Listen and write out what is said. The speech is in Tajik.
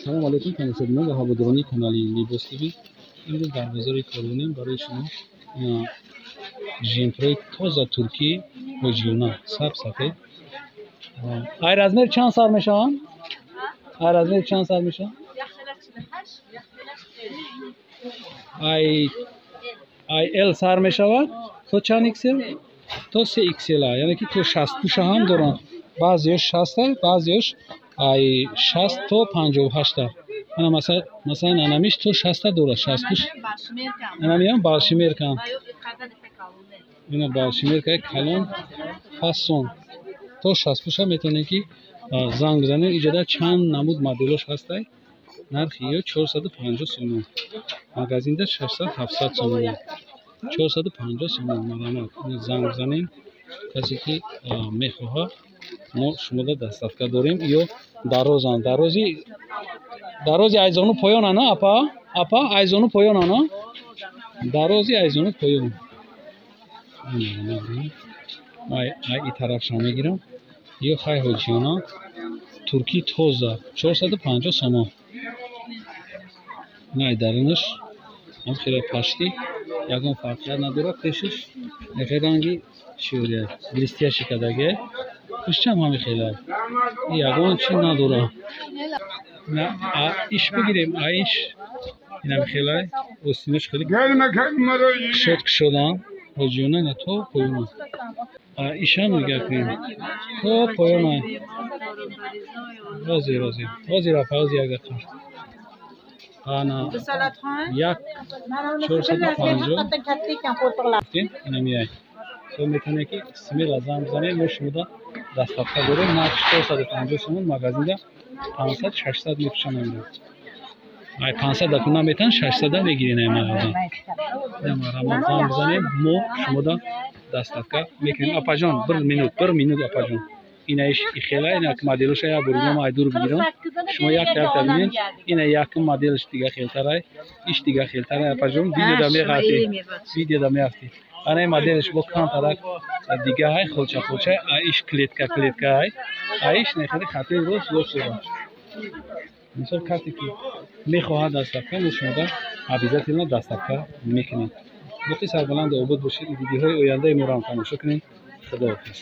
Салом алейкум, тамошобинон ва ҳаводорони канали Либос ТВ. Имрӯз дар бозори Корвонем барои шумо жемпрои тоза туркӣ ҳоҷиёна, саб, сафед. Ай размер чанд сар мешаванд? Ай размер чанд сар мешаванд? Ай L сар мешавад то чанд XL? То се XL, яъне ки то 60 пӯша ҳам доранд. Баъзеёш 60, баъзеёш ай 60 то 58. Ана масалан анамиш то 60 дорад, 60 пӯш. Анамиам балшимеркан. Ина балшимеркаи калон фасон. То 60 пӯша метавонед ки занг бизанед. Иҷода чанд намуд моделош ҳастай. Нархи ё 450 сомон. Магазинда 600-700 сомон. 450 сомон марҳамат. Занг бизанем. Касе ки мехоҳад, мо шумода доставка дорем. Ё дарозанд. Дарози айзону поён ана апа? Апа айзону поён ана? Дарози айзону поён. Ай и тарафша мегирам. Ё хай ҳоҷиёна туркӣ тоза 450 сомон. Най дарунаш ҳам хеле пашти, ягон фарқият надорад. Пешаш яке ранги чиёрия блестящий кадаге, пуштам ҳами хеле ягон чи надорад. На иш бигирем, иш инам хеле остинаш хеле кушод кушодан ҳоҷиёна ина то поёна. Ишам нигоҳ кунем то поёна. Рози рози рози рафа рози як дақиқа. Ана як 450 ина меяй. То метавонед ки смело занг бизанед, мо шумода доставка дорем. Нарх 450 сомон, магазинда 500 600 мефурӯшанд. Ай 500 даку наметан, 600 мегирен ай магазин. Марҳамат занг бизанед, мо шумода доставка мекунем. Апаҷон, бір минут, бір минут апаҷон. Ина иш ихела, ина моделоша як бор мо ай дур бигирам. Шумо як тараф бинед, ина якум моделш дига хелтарай, иш дига хелтарай апаҷон, видеода меғафти, видеода меафти. Ана ин моделш бо камтарак дига ҳай, холча холча, а иш клетка клетка ҳай, а иш нехели хати рост рост дорад. Мисол касе ки мехоҳад доставка, мо шумода обязательно доставка мекунем. Боқӣ сарбаланду обод бошед, видеоҳои ояндаи моро ҳам тамошо кунед. Худоҳофиз.